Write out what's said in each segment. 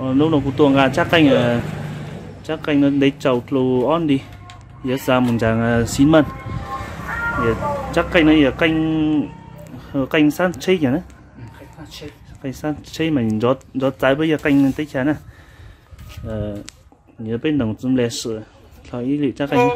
Hnub no kuv tuaj nqa tsab qeej, tsab qeej no ntev tsaus dlua ob nti, yuav xa mus ntsaws xi mej. Tsab qeej no yog qeej xab tsheb yog na, qeej xab tsheb mas nrov txawv peb yog qeej teb chaws na. Yuav peb noog txwv nple sw hlo ib lwm tsab qeej.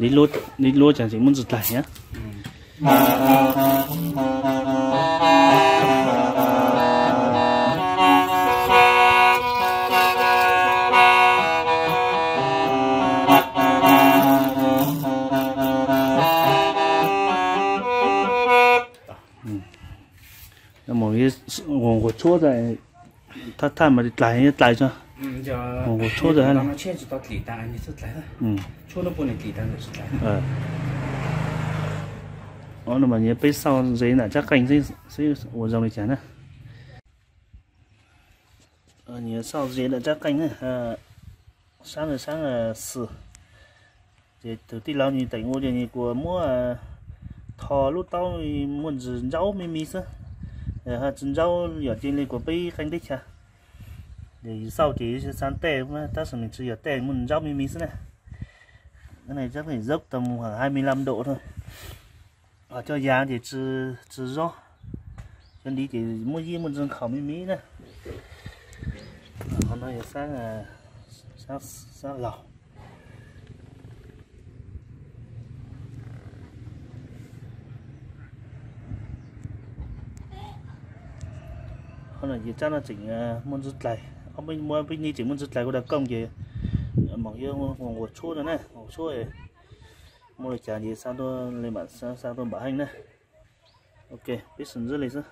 Ib lub ces tseem muaj ntsis dlaig thiab. Nquas tshuab, thaj thaj mas dlaig dlaig tso. Nquas tshuab, no mas peb xauj ze nram tsab qeej xwb ua zoo li cas na. Nyias xauj ze nram tsab qeej na. Saab no saab xwm. Ces tus tij laug nws teem ua ces nws kuas muab tho lub taub muaj ntsis ntsaub me me xwb. Ho tsis ntsaub yam cia li kuas peb qeej teb chaws. Ces yus xauj ces yus xav tej, tab sis nws tsis yog tej, muaj ntsaub me me xwb na. Dawb tau mus hai mươi lăm độ thôi. Ho cov yas ces tsis zoo. Cov ntiv ces muaj yij muaj ntsis nkhaus me me na. Qhov no yog sab laug. Qhov no ces tsab no tseem muaj ntsis dlaig, muaj peb neb tseem muaj ntsis dlaig ua dawv kooj ces mam yuav nquas tshuab no na, nquas tshuab muaj li cas ces xa tuaj li mam xa tuaj npam heej na. Ok, peb sib ntsib li xwb.